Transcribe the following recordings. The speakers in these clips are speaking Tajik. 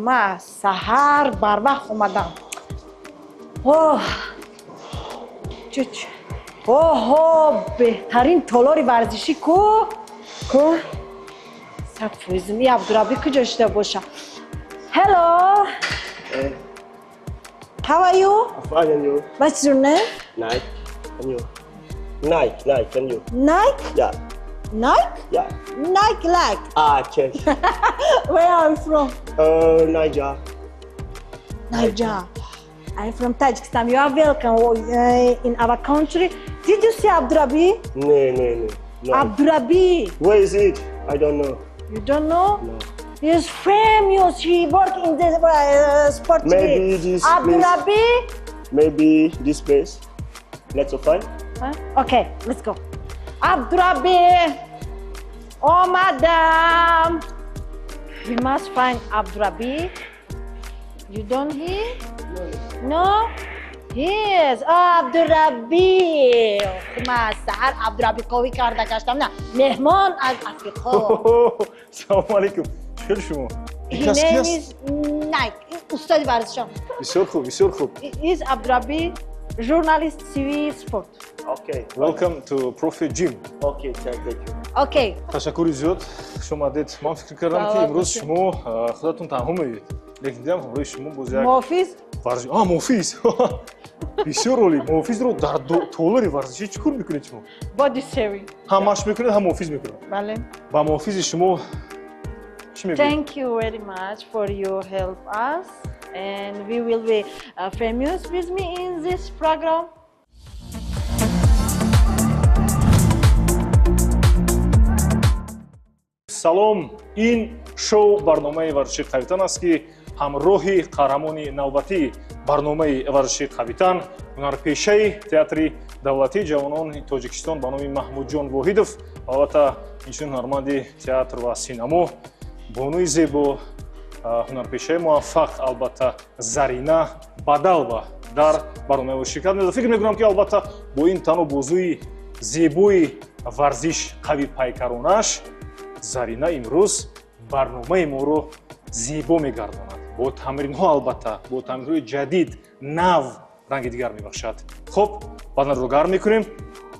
Ман саҳар барвақт омадам. Оҳ, чуч. Оҳо, беҳтарин толори варзишӣ ку? Ку? 100%. И Абдураби куҷо шуда боша? Hello. How are you? I'm fine, and you? What's your name? Nike. And you? Nike, Nike, and you? Nike? Yeah. Nike? Yeah. Nike like. Ah, check. Where are you from? Niger. Niger. I'm from Tajikistan. You are welcome in our country. Did you see Abdurabi? No, no, no. No. Abdurabi. Where is it? I don't know. You don't know? No. He's famous. He worked in the sport. Maybe this Abdurabi. Place. Maybe this place. Let's find. Huh? Okay, let's go. Abdurabi. Oh, madam. We must find Abdurabi. You don't hear? No? Yes, Abdurabi. Ман саҳар Абдураби ковӣ карда гаштам. На, меҳмон аз Африқо. Салому алейкум. Чӣ шумо? His name is Nike. Устоди варзишон. Бисёр хуб, бисёр хуб. Is Abdurabi journalist TV sport. Okay. Welcome to Profi Gym. Okay, thank you. Okay. Ташаккури зиёд. Хуш омадед. Ман фикр кардам, ки имрӯз шумо худатон танҳо меоед. Лекин дидам ҳамроҳи шумо боз як муҳофиз. Муҳофиз. Бисёр олӣ. Муҳофизро дар толори варзишӣ чӣ кор мекунед шумо? Body saving. Ҳам машқ мекунед, ҳам муҳофиз мекунед. Бале. Ба муҳофизи шумо чӣ мегӯед? Thank you very much for your help us and we will be famous with me in this program. Салом, ин шоу барномаи варзиши қавитан аст, ки ҳамроҳи қаҳрамони навбатии барномаи варзиши қавитан, ҳунарпешаи театри давлатии ҷавонони Тоҷикистон ба номи Маҳмудҷон Воҳидов, албатта инчунин ҳунарманди театр ва синамо, бонуи зебо, ҳунарпешаи муваффақ, албатта Зарина Бадалова дар барномаи ширкат мекунад. Фикр мекунам, ки албатта бо ин тану бозуи зебои варзиш қавипайкаронаш Зарина имрӯз барномаи моро зебо мегардонад. Бо тамринҳо, албатта бо тамринҳои ҷадид, нав ранги дигар мебахшад. Хуб, баданро гарм мекунем,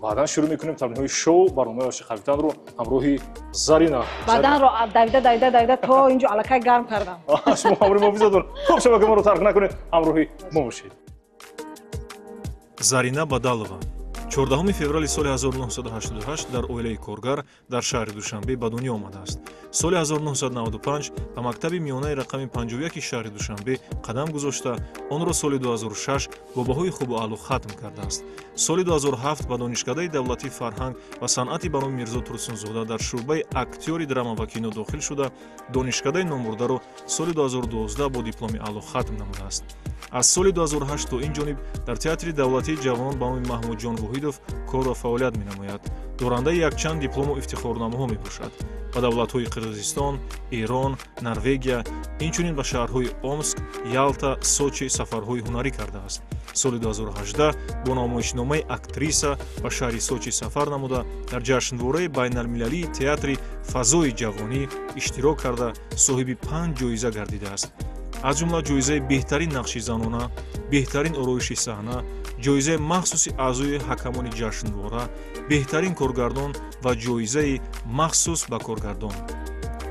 баъдан шурӯъ мекунем тамринҳои шоу барномаи варзиши қавитанро ҳамроҳи Зарина. Баданро давида, давида, давида то инҷо аллакай гарм кардам. Шумо ҳамроҳи мо бизодон. Хуб, шабакаи моро тарк накунед, ҳамроҳи мо бошед. Зарина Бадалова 14 феврали соли 1988 дар оилаи коргар дар шаҳри Душанбе ба дунё омадааст. Соли 1995 ба мактаби миёнаи рақами 51 шаҳри Душанбе қадам гузошта, онро соли 2006 бо баҳои хубу аъло хатм кардааст. Соли 2007 ба Донишкадаи давлатии фарҳанг ва санъати ба номи Мирзо Турсунзода дар шӯъбаи актёри драма ва кино дохил шуда, донишкадаи номбурдаро соли 2012 бо дипломи аъло хатм намудааст. Аз соли 2008 то ин ҷониб дар театри давлатии ҷавонон ба номи Маҳмудҷон Воҳидов кор ва фаъолият менамояд. Дорандаи якчанд диплому ифтихорномаҳо мебошад. Ба давлатҳои Қирғизистон, Эрон, Норвегия, инчунин ба шаҳрҳои Омск, Ялта, Сочи сафарҳои ҳунарӣ кардааст. Соли 2018 бо намоишномаи актриса ба шаҳри Сочи сафар намуда, дар ҷашнвораи байналмилалии театри фазои ҷавонӣ иштирок карда, соҳиби 5 ҷоиза гардидааст. Аз ҷумла ҷоизаи беҳтарин нақши занона, беҳтарин ороиши саҳна, ҷоизаи махсуси аъзои ҳакамони ҷашнвора, беҳтарин коргардон ва ҷоизаи махсус ба коргардон.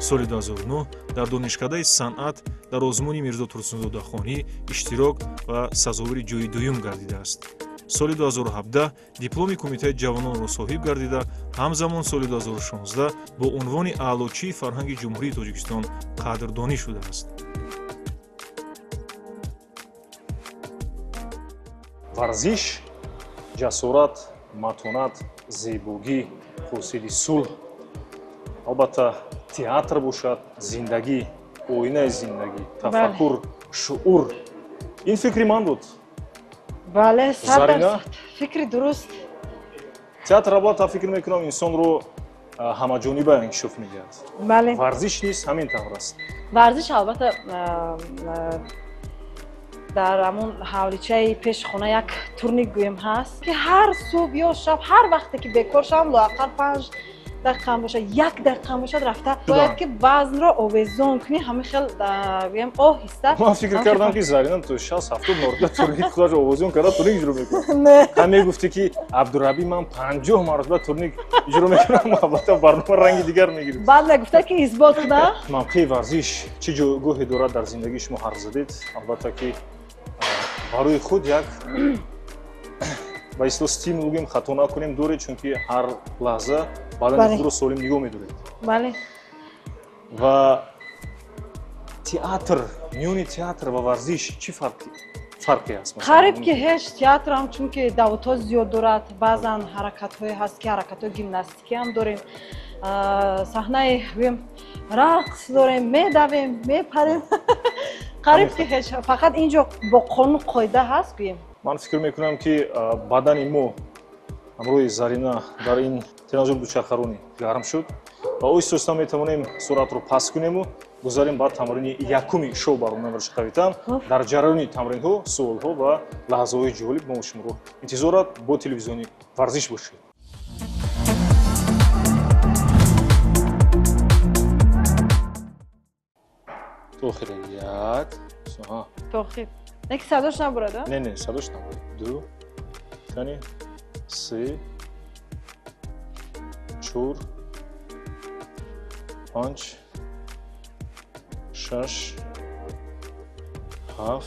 Соли 2009 дар Донишкадаи санъат дар озмуни Мирзо Турсунзодахонӣ иштирок ва сазовори ҷои дуюм гардидааст. Соли 2017 дипломи кумитаи ҷавононро соҳиб гардида, ҳамзамон соли 2016 бо унвони аълочии фарҳанги Ҷумҳурии Тоҷикистон қадрдонӣ шудааст. Варзиш, ҷасорат, матонат, зебогӣ, ҳосили сулҳ, албатта театр бошад, зиндагӣ, оинаи зиндагӣ, тафаккур, шуур. Ин фикри ман буд. Бале, 100% фикри дуруст. Театр албатта фикр мекунам инсонро ҳамаҷониба инкишоф медиҳад. Бале. Варзиш низ ҳамин тавр аст. Варзиш албатта дар ҳамон ҳавличаи пеши хона як турник гӯем ҳаст, ки ҳар субҳ ё шаб, ҳар вақте ки бекор шавам, лоақал 5 дақиқа ҳам бошад, 1 дақиқа ҳам бошад, рафта бояд ки вазнро овезон кунӣ, ҳамин хел гӯям оҳиста. Ман фикр кардам ки Зарина то 60-70 маротиба турник худашро овезон карда турник иҷро мекунад. Ҳам мегуфтӣ ки Абдураби ман 50 маротиба турник иҷро мекунам, албатта барнома ранги дигар мегирифт. Баъд мегуфта ки исбот кунам. Мавқеи варзиш чӣ ҷойгоҳе дорад дар зиндагии шумо ҳарф задед? Албатта ки барои худ як ба истилоҳ стимул гӯем, хато накунем доред, чунки ҳар лаҳза бадани худро солим нигоҳ медоред. Бале. Ва театр, миёни театр ва варзиш чӣ фарқе аст? Қариб ки ҳеҷ. Театрам чунки давотҳо зиёд дорад, баъзан ҳаракатҳое ҳаст ки ҳаракатҳои гимнастикӣ ҳам дорем, саҳнаи гӯем рақс дорем, медавем, мепарем. Қариб ки ҳеҷ, фақат инҷо бо қонун қоида ҳаст гӯем. Ман фикр мекунам ки бадани мо ҳамроҳи Зарина дар ин тренажёр дучархаронӣ гарм шуд ва оҳиста оҳиста метавонем суръатро паст кунему гузарем ба тамрини якуми шоу барномаи варзиши қавитан. Дар ҷараёни тамринҳо суолҳо ва лаҳзаҳои ҷолиб мо шуморо интизорат бо телевизиони варзиш бошед. То охира як, то охир. Не ки садош набурад, а? Не, не, садош набурад. 2, кани, 3, 4, 5, 6, 7,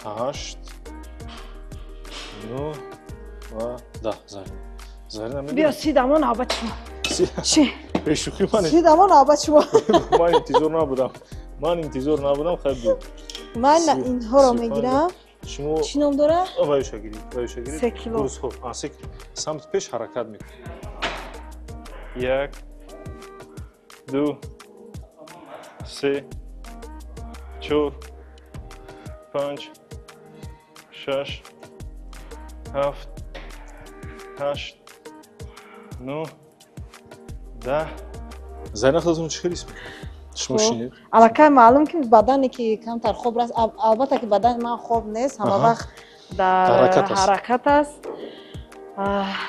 8, 9 ва 10. Зарина. Зарина мебинед? Биё, си дамо навбат шумо. Чи? Бешӯхӣ ман. Си дамо навбат шумо. Ман интизор набудам. Ман интизор набудам, хайр буд. Ман инҳоро мегирам. Шумо чӣ ном дорад? Ваюша гирид, ваюша гирид. 3 кило. Дуруст, хуб. 3 кило. Самти пеш ҳаракат мекунед. 1, 2, 3, 4, 5, 6, 7, 8, 9, 10. Зарина, худатон чӣ хел ҳис мекунед? Шумо шинед? Аллакай маълум ки бадане ки камтар хоб раст, албатта ки бадани ман хоб нест, ҳама вақт дар ҳаракат аст.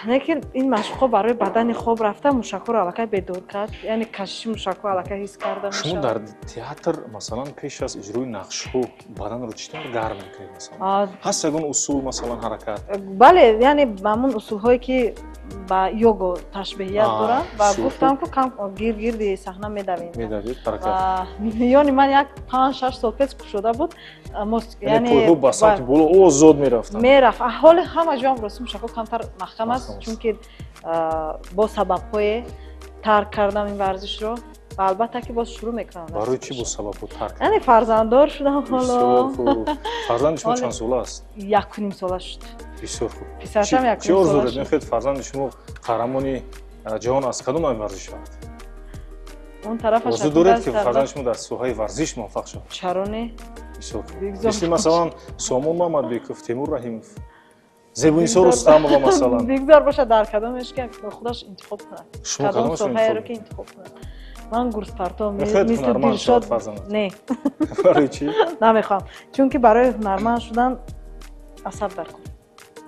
Лекин ин машқҳо барои бадани хоб рафта мушакҳоро аллакай бедор кард, яъне кашиши мушакҳо аллакай ҳис карда мешавад. Шумо дар театр масалан пеш аз иҷрои нақшҳо баданро чӣ тавр гарм мекунед масалан? Ҳаст ягон усул масалан ҳаракат? Бале, яъне ҳамон усулҳое ки ба його ташбеҳият доранд ва гуфтам ки кам гиргирди саҳна медавем. Медавед, ҳаракат. Миёни ман як 5-6 сол пеш кушода буд. Яъне пойҳо ба самти боло озод мерафтанд. Мерафт. Ҳоли ҳама ҷоам рости мушакҳо камтар маҳкам аст, чунки бо сабабҳое тарк кардам ин варзишро ва албатта ки боз шурӯъ мекунам. Барои чӣ бо сабабҳо тарк? Яъне фарзанддор шудам ҳоло. Фарзанди шумо чанд сола аст? 1.5 сола шуд. Бисёр хуб. Писарчам 1.5 Чӣ орзу сола доред? шуд. Мехоҳед фарзанди шумо қаҳрамони ҷаҳон аз кадом навъи варзиш шавад? Он тарафаш Орзу доред ки фарзанди шумо дар соҳаи варзиш муваффақ шавад? Чаро не? Бисёр хуб. Мисли масалан Сомон Мамадбеков, Темур Раҳимов, Зебунисо Рустамова масалан. Бигзор бошад дар кадомеш ки худаш интихоб кунад. Шумо Кадом кадомашро соҳаеро интихоб ки интихоб кунад. Ман гурзпартов Мехоҳед мисли ҳунарманд шавад Дилшод фарзандат? Не. Барои чӣ? Намехоҳам. Чунки барои ҳунарманд шудан асаб дар кор.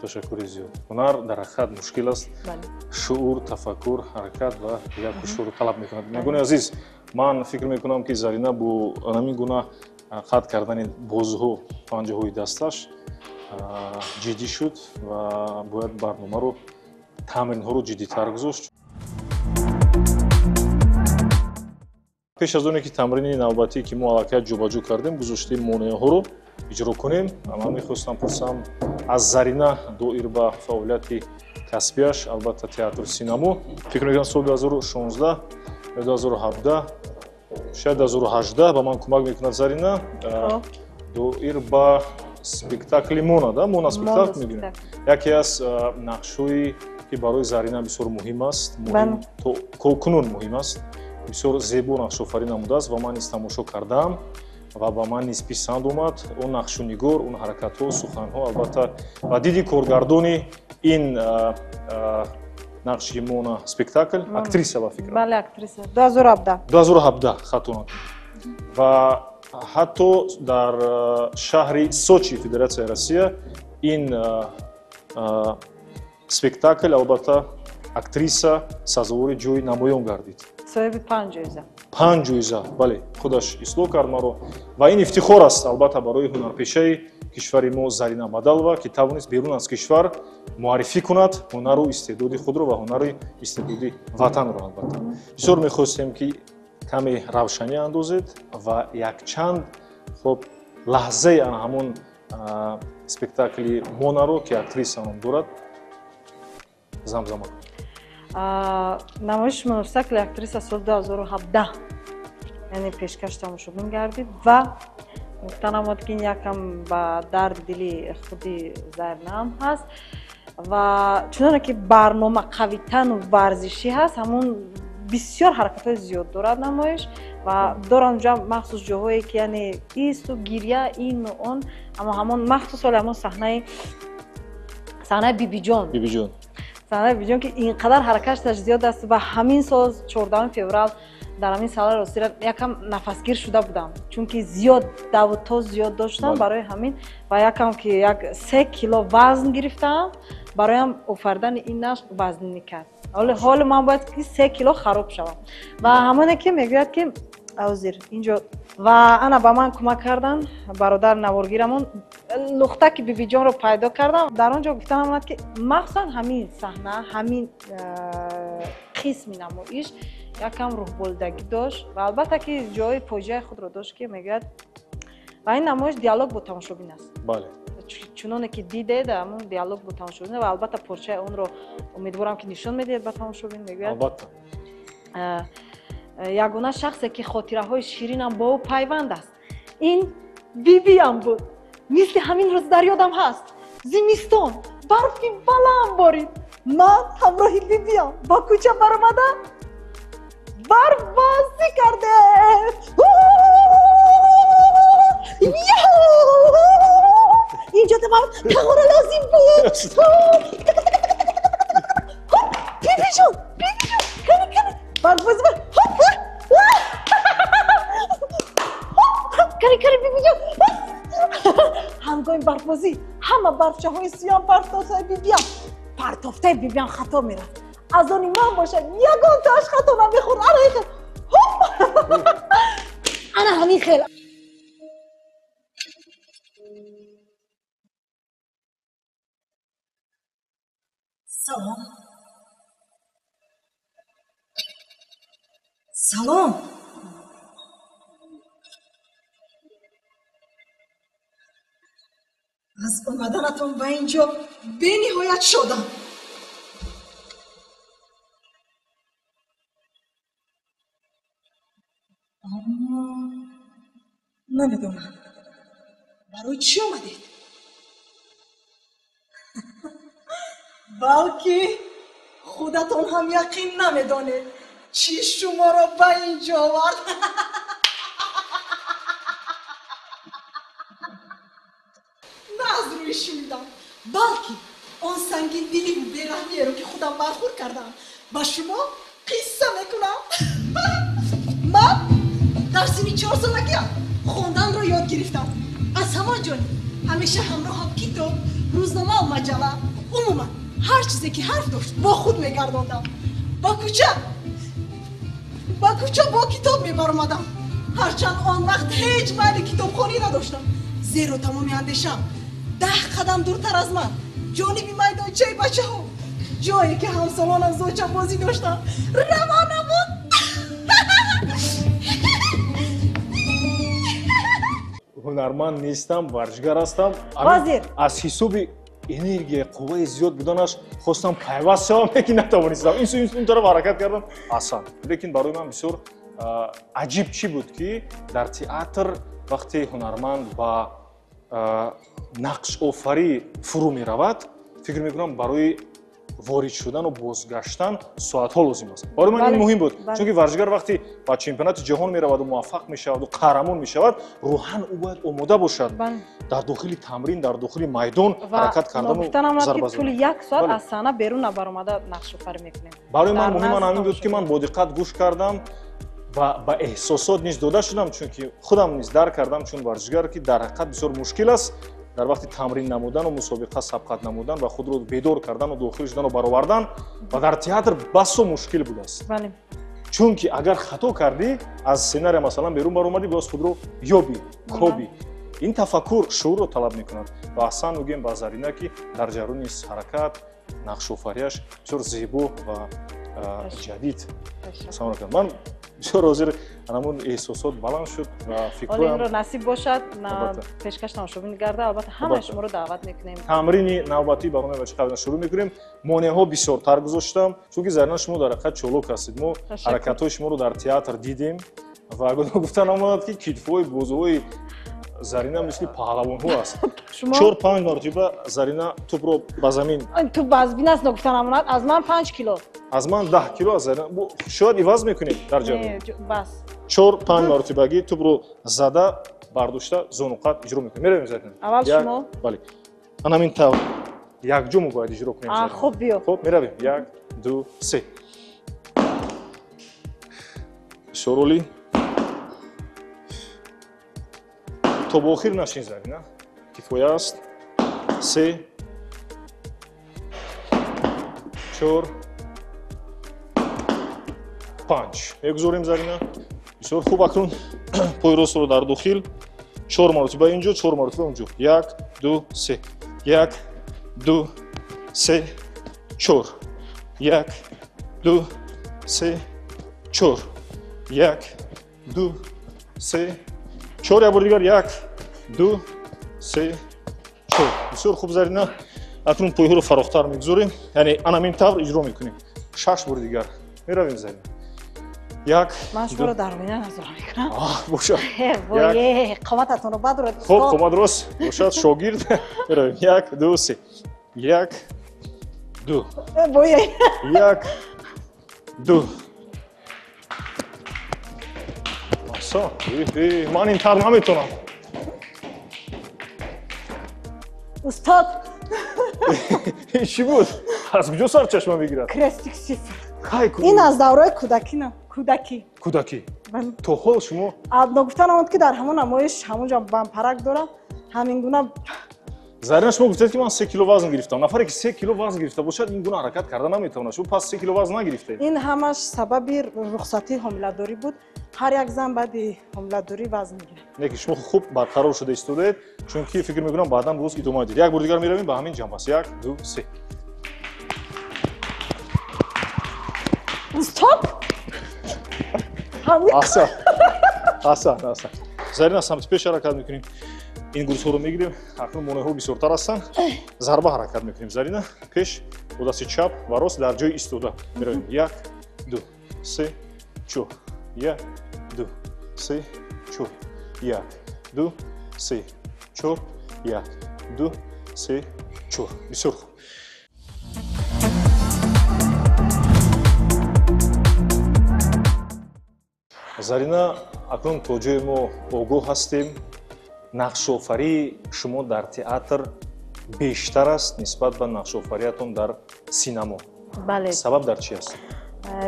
Ташаккури зиёд. Ҳунар дар ҳақиқат мушкил аст. Бале. Шуур, тафаккур, ҳаракат ва дигар кӯшишҳоро талаб мекунад. Мегӯни азиз, ман фикр мекунам ки Зарина бо ҳамин гуна қатъ кардани бозҳо панҷаҳои дасташ ҷиддӣ шуд ва бояд барномаро, тамринҳоро ҷиддитар гузошт. Пеш аз оне ки тамрини навбатӣ ки мо аллакай ҷобаҷо кардем, гузоштем монеаҳоро иҷро кунем. Ман мехостам пурсам аз Зарина доир ба фаъолияти касбияш, албатта театру синамо. Фикр мекунам соли 2016 ё 2017, шояд 2018 ба ман кӯмак мекунад Зарина. Доир ба спектакли Мона, да? Мона спектакл мегӯем. Яке аз нақшҳое ки барои Зарина бисёр муҳим аст, то кунун муҳим аст, бисёр зебо нақшофарӣ намудааст ва ман низ тамошо кардам ва ба ман низ писанд омад. Он нақшу нигор, он ҳаракатҳо, суханҳо, албатта ба диди коргардони ин нақши Мона спектакл, актриса ба фикрам. Бале, актриса. 2017. 2017, хато накунам. Ва ҳатто дар шаҳри Сочи, Федератсияи Россия, ин спектакл албатта актриса сазовори ҷои намоён гардид. Соҳиби 5 ҷоиза. 5 ҷоиза, бале, худаш ислоҳ кард маро ва ин ифтихор аст албатта барои ҳунарпешаи кишвари мо Зарина Бадалова, ки тавонист берун аз кишвар муаррифӣ кунад ҳунару истеъдоди худро ва ҳунари истеъдоди ватанро. Албатта бисёр мехостем, ки каме равшанӣ андозед ва якчанд хоб лаҳзаи ана ҳамон спектакли Монаро, ки актриса ном дорад, замзама кунед. Намоиши моноспектакли актриса соли 2017, яъне пешкаш тамошобин гардид ва гуфта намуд, ки ин якам ба дарди дили худи Зарина ҳам ҳаст ва чуноне ки барнома қавитану варзишӣ ҳаст, ҳамун бисёр ҳаракатҳои зиёд дорад намоиш ва доранд ҷа махсус ҷоҳое ки яъне исту гиря, ину он, аммо ҳамон махсус ҳоли ҳамон саҳнаи Бибиҷон, Бибиҷон, саҳнаи Бибиҷон, ки ин қадар ҳаракаташ зиёд аст ва ҳамин сол 14 феврал дар ҳамин саҳнаи ростира якам нафасгир шуда будам, чунки зиёд давутоз зиёд доштам барои ҳамин ва якам ки як 3 кило вазн гирифтам, бароям офаридани ин нақш вазнинӣ кард. Ҳоло ман бояд ки 3 кило хароб шавам ва ҳамоне ки мегӯяд ки ҳозир инҷо ва ана ба ман кӯмак кардан бародар наворгирамон лухтаки Бибиҷонро пайдо кардам. Дар он ҷо гуфта намонад, ки махсусан ҳамин саҳна, ҳамин қисми намоиш якам рӯҳболидагӣ дошт ва албатта ки ҷои фоҷиаи худро дошт, ки мегӯяд ва ин намоиш диалог бо тамошобин аст. Бале, чуноне ки дидед, ҳамон диалог бо тамошобин ва албатта порчаи онро умедворам, ки нишон медиҳед ба тамошобин. Мегӯяд, албатта, ягона шахсе ки хотираҳои ширинам бо ӯ пайванд аст, ин бибиам буд. Мисли ҳамин рӯз дар ёдам ҳаст, зимистон барфи баланд борид, ман ҳамроҳи бибиам ба кӯча баромада барфбозӣ кардем. Инҷо тамом тағора лозим буд. Бибиҷон, бибиҷон, кани, кани, барфбозӣ, кани, кани, бибиҷон. Ҳангоми барфбозӣ ҳама барфчаҳои сиёҳ партофтаи бибиам, партофтаи бибиам хато мерафт, аз они ман бошад ягон тааш хато намехӯрд. Ана хел, ана ҳамин хел. Салом. Салом. Аз омаданатон ба ин ҷо бениҳоят шодам. Аммо намедонам, барои чӣ омадед? Балки худатон ҳам яқин намедонед, чӣ шуморо ба ин ҷо овард. На аз рӯи шунидам, балки он сангиндиливу бераҳмиеро, ки худам бархӯрд кардам, ба шумо қисса мекунам. Ман дар синни 4-солагиам хонданро ёд гирифтам. Аз ҳамон ҷониб ҳамеша ҳамроҳам китоб, рӯзномаву маҷалла, умуман ҳар чизе ки ҳарф дошт, бо худ мегардондам. Ба кӯча бо китоб мебаромадам, ҳарчанд он вақт ҳеҷ майли китобхонӣ надоштам, зеро тамоми андешам 10 қадам дуртар аз ман, ҷониби майдончаи бачаҳо, ҷое ки ҳамсолонам зочабозӣ доштанд, равона буд. Ҳунарманд нестам, варзишгар ҳастам. Ҳозир аз ҳисоби энергия, қувваи зиёд буданаш хостам пайваст шавам, лекин натавонистам. Ин су, ин тараф ҳаракат кардам, асан. Лекин барои ман бисёр аҷиб чӣ буд, ки дар театр вақте ҳунарманд ба нақшофарӣ фурӯ меравад, фикр мекунам, барои ворид шудану бозгаштан соатҳо лозим аст. Барои ман ин муҳим буд, чунки варзишгар вақте ба чемпионати ҷаҳон мераваду муваффақ мешаваду қаҳрамон мешавад, рӯҳан ӯ бояд омода бошад дар дохили тамрин, дар дохили майдон ҳаракат кардану зарба. Тӯли як соат аз саҳна берун набаромада нақшофарӣ мекунем. Барои ман муҳим ҳамин буд, ки ман бо диққат гӯш кардам ва ба эҳсосот низ дода шудам, чунки худам низ дарк кардам чун варзишгар, ки дар ҳақиқат бисёр мушкил аст. Дар вақти тамрин намудану мусобиқа сабқат намудан ва худро бедор кардану дохил шудану баровардан ва дар театр басо мушкил будааст. Чунки агар хато кардӣ, аз сценария масалан берун баромадӣ, боз худро ёбӣ, кобӣ. Ин тафаккур шуурро талаб мекунад ва аҳсан мегӯем ба Зарина, ки дар ҷараёни ҳаракат нақшофариаш бисёр зебо ва ҷадид. Ман бисёр ҳозир ҳамон эҳсосот баланд шуд ва фикрҳоям. Инро насиб бошад, пешкаш тамошобин гарда. Албатта ҳамаи шуморо даъват мекунем. Тамрини навбатии барномаи варзиши қавитан шурӯъ мекунем. Монеаҳо бисёртар гузоштам, чунки Зарина шумо дар ҳақиқат чолок ҳастед. Мо ҳаракатҳои шуморо дар театр дидем ва гуфта намонад, ки китфҳои бозуҳои Зарина мисли паҳлавонҳо аст. 4-5 маротиба Зарина тӯпро ба замин. Тӯп вазбин аст, ногуфта намонад. Аз ман 5 кило. Аз ман 10 кило аз Зарина. Шояд иваз мекунем дар ҷараён. Бас. 4-5 маротибагӣ тӯпро зада бардошта зонуқат иҷро мекунем. Меравем, Зарина. Аввал шумо. Бале. Ана ҳамин тавр якҷо мо бояд иҷро кунем. Хуб, биё. Хуб, меравем. 1, 2, 3. Бисёр олӣ. То ба охир нашин, Зарина. Кифоя аст. 3, 4, 5. Мегузорем, Зарина. Бисёр хуб. Акнун пои ростро дар дохил. 4 маротиба инҷо, 4 маротиба онҷо. 1, 2, 3. 1, 2, 3, 4. 1, 2, 3, 4. 1, 2, 3, 4. Як бори дигар. 1, 2, 3, 4. Бисёр хуб, Зарина. Акнун пойҳоро фарохтар мегузорем, яъне ана ҳамин тавр иҷро мекунем. 6 бори дигар. Меравем, Зарина. 1. Ман шуморо дар оина назора мекунам. Бошад. Қомататонро бадоред. Хуб, қомат рост бошад, шогирд. Меравем. 1, 2, 3. 1, 2. 1, 2. Аҳсан. Ман ин тавр наметавонам. Устод. Ин чӣ буд? Аз куҷо сарчашма мегирад? Крестик сифр. Ин аз давраи кӯдакӣ. Кӯдакӣ. Кӯдакӣ. То ҳол шумо? Ногуфта намонд, ки дар ҳамон намоиш ҳамонҷо бампарак дорам. Ҳамин гуна. Зарина, шумо гуфтед, ки ман 3 кило вазн гирифтам. Нафаре, ки 3 кило вазн гирифта бошад, ин гуна ҳаракат карда наметавонад. Шумо пас 3 кило вазн нагирифтед. Ин ҳамаш сабаби рухсатии ҳомиладорӣ буд. Ҳар як зан баъди ҳомиладорӣ вазн мегирад. Не, ки шумо хуб барқарор шуда истодаед, чунки фикр мекунам баъдан боз идома дид. Як бори дигар меравем ба ҳамин ҷанбаст. 1, 2, 3. Устод! Аҳсан. Аҳсан, аҳсан. Зарина, самти пеш ҳаракат мекунем. Ин гурзҳоро мегирем. Акнун монеаҳо бисёртар ҳастанд. Зарба ҳаракат мекунем. Зарина, пеш бо дасти чап ва рост дар ҷои истода. Меравем. 1, 2, 3, 4. 1, 2, 3, 4. 1, 2, 3, 4. 1, 2, 3, 4. Бисёр хуб. Зарина, акнун то ҷое мо огоҳ ҳастем, нақшофарии шумо дар театр бештар аст нисбат ба нақшофариятон дар синамо. Бале. Сабаб дар чи аст?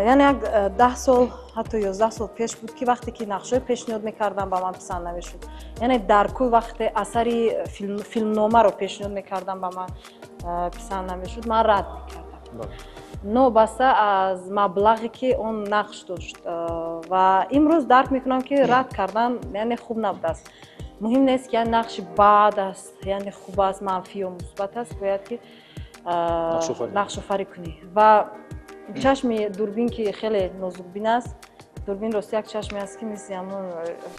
Яъне як 10 сол, ҳатто 11 сол пеш буд, ки вақте ки нақшҳои пешниҳод мекардам, ба ман писанд намешуд. Яъне дар кул вақте асари филмномаро пешниҳод мекардам, ба ман писанд намешуд, ман рад мекардам. Новобаста аз маблағе, ки он нақш дошт. Ва имрӯз дарк мекунам, ки рад кардан яъне хуб набудааст. Муҳим нест, ки нақши бад аст, яъне хуб аст, манфӣ ё мусбат аст, бояд ки нақшофарӣ кунӣ. Ва чашми дурбин, ки хеле нозукбин аст, дурбин рости як чашме аст, ки мисли ҳамон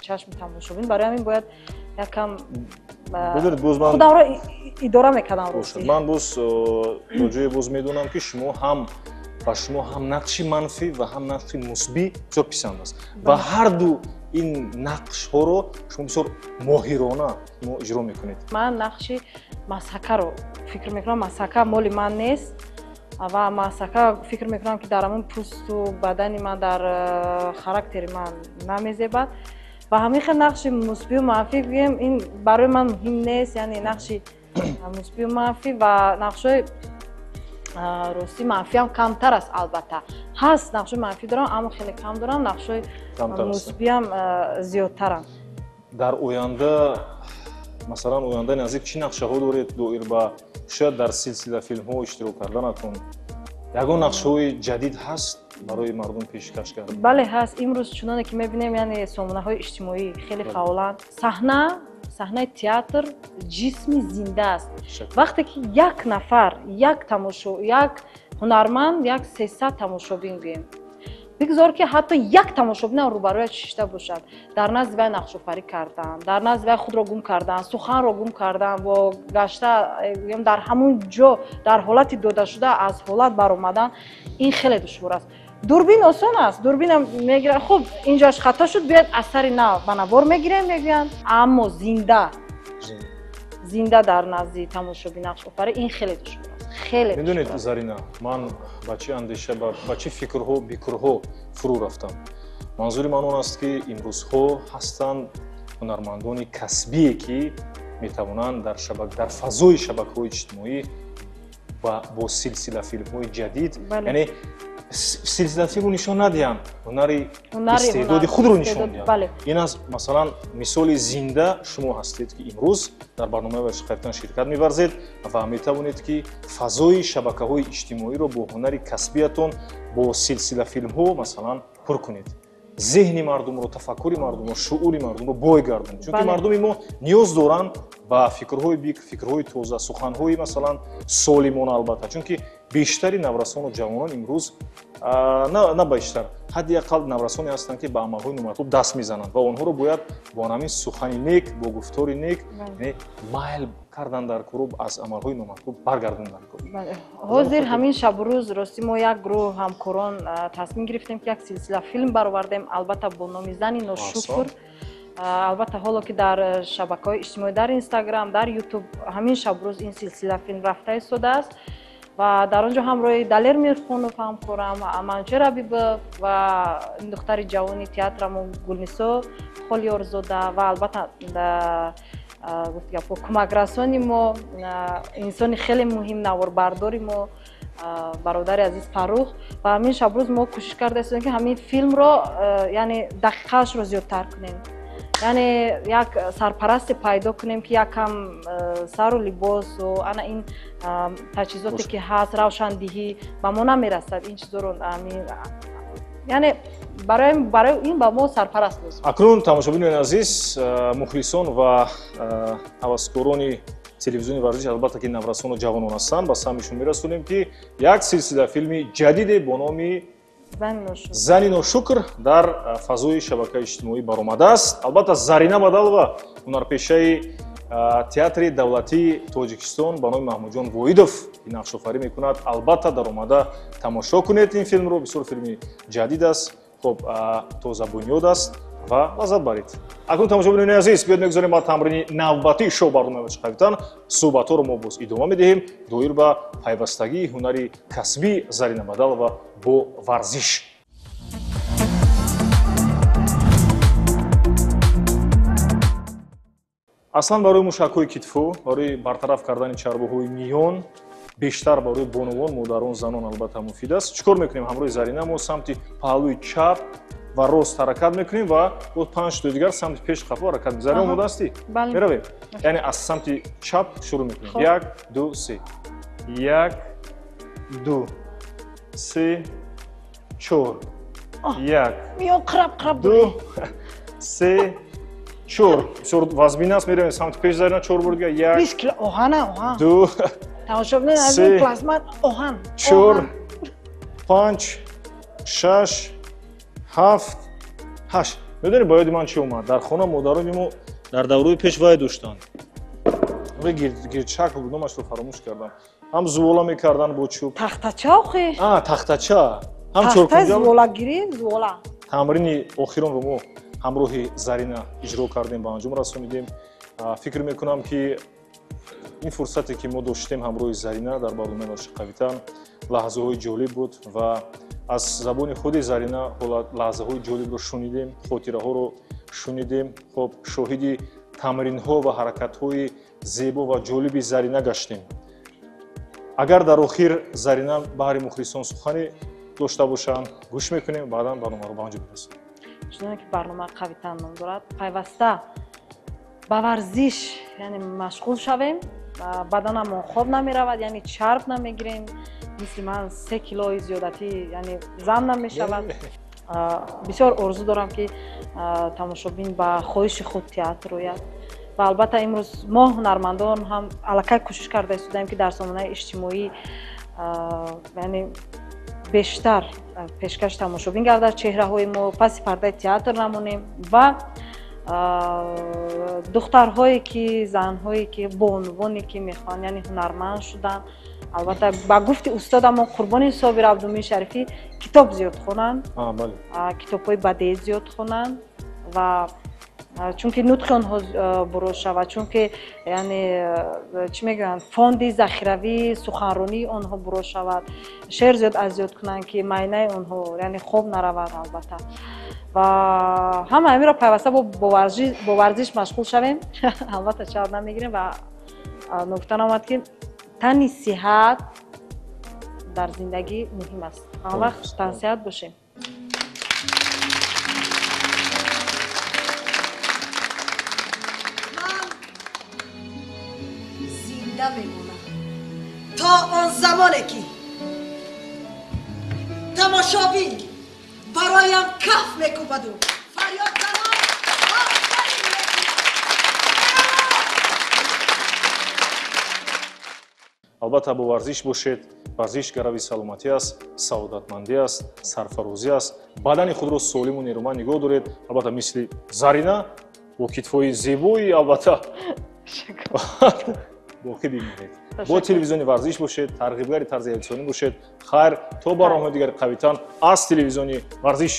чашми тамошобин. Барои ҳамин бояд якам худамро идора мекардам рости. Ман боз то ҷое боз медонам, ки шумо ҳам ба шумо ҳам нақши манфӣ ва ҳам нақши мусбӣ бисёр писанд аст ва ҳар ду ин нақшҳоро шумо бисёр моҳирона иҷро мекунед. Ман нақши масҳакаро фикр мекунам, масҳака моли ман нест ва масҳака фикр мекунам, ки дар ҳамон пӯсту бадани ман, дар характери ман намезебад. Ва ҳамин хел нақши мусбию манфӣ гӯем, ин барои ман муҳим нест. Яъне нақши мусбию манфӣ ва нақшҳои ростӣ манфиам камтар аст. Албатта ҳаст, нақшҳои манфӣ дорам, аммо хеле кам дорам, нақшҳои мусбиам зиёдтаранд. Дар оянда Масалан, ояндаи наздик чӣ нақшаҳо доред доир ба шояд дар силсила филмҳо иштирок карданатон? Ягон нақшаҳои ҷадид ҳаст барои мардум пешкаш кардан? Бале, ҳаст. Имрӯз чуноне ки мебинем, яъне сомонаҳои иҷтимоӣ хеле фаъоланд. Саҳнаи театр ҷисми зинда аст. Вақте ки як нафар, як тамошо, як ҳунарманд, як 300 тамошобин гӯем, бигзор ки ҳатто як тамошобинам рӯбарӯяш шишта бошад, дар назди вай нақшофарӣ кардан, дар назди вай худро гум кардан, суханро гум кардан, бо гашта дар ҳамун ҷо дар ҳолати додашуда аз ҳолат баромадан, ин хеле душвор аст. Дурбин осон аст, дурбинам мегирад, хуб, инҷоаш хато шуд, биёед аз сари нав ба навор мегирем, мегӯянд, аммо зинда дар назди тамошобин нақшофарӣ ин хеле душвор аст. Хеле. Медонед, Зарина, ман ба чӣ андеша, ба чӣ фикрҳо, бикрҳо фурӯ рафтам. Манзури ман он аст, ки имрӯзҳо ҳастанд ҳунармандони касбие, ки метавонанд дар фазои шабакаҳои иҷтимоӣ бо силсила филмҳои ҷадид, яъне силсила филмро нишон надиҳанд, ҳунари истеъдоди худро нишон диҳанд. Ин аз масалан мисоли зинда шумо ҳастед, ки имрӯз дар барномаи варзиши қавитан ширкат меварзед ва метавонед, ки фазои шабакаҳои иҷтимоиро бо ҳунари касбиятон, бо силсила филмҳо масалан пур кунед. Зеҳни мардумро, тафаккури мардумро, шуури мардумро бой гардонед. Чунки мардуми мо ниёз доранд ба фикрҳои бик, фикрҳои тоза, суханҳои масалан солимона албатта. Чунки бештари наврасону ҷавонон имрӯз на бештар, ҳадди ақал наврасоне ҳастанд, ки ба амалҳои номатлуб даст мезананд ва онҳоро бояд бо ҳамин сухани нек, бо гуфтори нек майл кардан дар кор, аз амалҳои номатлуб баргардондан кор. Ҳозир ҳамин шабу рӯз рости мо як гурӯҳ ҳамкорон тасмим гирифтем, ки як силсила филм баровардем, албатта бо номи Зани ношукр. Албатта ҳоло ки дар шабакаҳои иҷтимоӣ, дар Инстаграм, дар Ютуб ҳамин шабу рӯз ин силсила филм рафта истодааст ва дар он ҷо ҳамроҳи Далер Мирхонов ҳамкорам, Манучер Абибов ва духтари ҷавони театрамон Гулнисо Холиёрзода ва албатта гуфт гапҳо кӯмакрасони мо, инсони хеле муҳим, наворбардори мо, бародари азиз Фаррух. Ва ҳамин шабрӯз мо кӯшиш карда истодем, ки ҳамин филмро, яъне дақиқаашро зиёдтар кунем, яъне як сарпарасте пайдо кунем, ки якам сару либосу ана ин таҷҳизоте ки ҳаст, равшандиҳӣ ба мо намерасад, ин чизоро, яъне барои ин ба мо сарпараст лозим. Акнун тамошобинони азиз, мухлисон ва ҳаваскорони телевизиони варзиш, албатта ки наврасону ҷавонон ҳастанд, ба самъишон мерасонем, ки як силсила филми ҷадиде бо номи Зани ношукр дар фазои шабакаи иҷтимоӣ баромадааст. Албатта Зарина Бадалова, ҳунарпешаи театри давлатии Тоҷикистон ба номи Маҳмудҷон Воҳидов нақшофарӣ мекунад. Албатта даромада тамошо кунед ин филмро, бисёр филми ҷадид аст, хуб, тозабунёд аст ва лаззат баред. Акнун тамошобинони азиз, биёед мегузорем ба тамрини навбатии шоу барномаи варзиши қавитан. Суҳбатҳоро мо боз идома медиҳем доир ба пайвастагии ҳунари касбии Зарина Бадалова бо варзиш. Аслан барои мушакҳои китфу, барои бартараф кардани чарбуҳои миён, бештар барои бонувон, модарон, занон албатта муфид аст. Чӣ кор мекунем? Ҳамроҳи Зарина мо самти паҳлӯи чап ва рост ҳаракат мекунем ва боз панҷ то дигар самти пеш қафо ҳаракат мекунем. Зарина, омода ҳастӣ? Меравем. Яъне аз самти чап шурӯъ мекунем. 1, 2, 3. 1, 2, 3, 4. 1, 2, 3, 4. Бисёр вазмин аст. Меравем самти пеш, Зарина, 4 бор дигар. 1, 2, 3, 4, 5, 6, 7, 8. Медонӣ ба ёди ман чӣ омад? Дар хона модарони мо дар давраи пеш вай доштанд. Гирдшакл буд, номашро фаромӯш кардам. Ҳам зувола мекарданд бо чӯб. Тахтача охи? Тахтача. Ҳам чоркунҷа. Зуволагирӣ, зувола. Тамрини охиронро мо ҳамроҳи Зарина иҷро кардем, ба анҷом расонидем. Фикр мекунам, ки ин фурсате, ки мо доштем ҳамроҳи Зарина дар барномаи варзиши қавитан, лаҳзаҳои ҷолиб буд ва аз забони худи Зарина лаҳзаҳои ҷолибро шунидем, хотираҳоро шунидем. Хоб, шоҳиди тамринҳо ва ҳаракатҳои зебо ва ҷолиби Зарина гаштем. Агар дар охир Зарина баҳри мухлисон сухане дошта бошанд, гӯш мекунем, баъдан барномаро ба анҷом мерасонем. Чуноне ки барнома қавитан ном дорад, пайваста Ба варзиш яъне машғул шавем, баданамон хоб намеравад, яъне чарб намегирем, мисли ман 3 килои зиёдатӣ яъне зам намешавад. Бисёр орзу дорам, ки тамошобин ба хоҳиши худ театр ояд. Ва албатта имрӯз мо ҳунармандон ҳам аллакай кӯшиш карда истодаем, ки дар сомонаи иҷтимоӣ яъне бештар пешкаши тамошобин гардад чеҳраҳои мо, паси пардаи театр намонем ва духтарҳое ки, занҳое ки, бонувоне ки мехоҳанд яъне ҳунарманд шудан, албатта ба гуфти устодамон Қурбони Собир Абдумин Шарифӣ, китоб зиёд хонанд, китобҳои бадеӣ зиёд хонанд ва чунки нутқи онҳо буроз шавад, чунки яъне чӣ мегӯянд, фонди захиравии суханронии онҳо буроз шавад, шеър зиёд аз зиёд кунанд, ки майнаи онҳо яъне хоб наравад. Албатта ва ҳама ҳаминро пайваста бо варзиш машғул шавем, албатта чарб намегирем. Ва нукта омад, ки тани сиҳат дар зиндагӣ муҳим аст. Ҳамавақт тансиҳат бошем. Ман зинда мемонам то он замоне, ки тамошобин бароям каф мекӯбаду фарёдзанон офарин мекунад. Албатта бо варзиш бошед. Варзиш гарави саломатӣ аст, саодатмандӣ аст, сарфарозӣ аст. Бадани худро солиму нерӯманд нигоҳ доред, албатта мисли Зарина бо китфҳои зебои, албатта боқӣ бимонед. Бо телевизиони Варзиш бошед, тарғибгари тарзи ҳаётисонӣ бошед. Хайр, то барномаҳои дигари қавитан аз телевизиони Варзиш.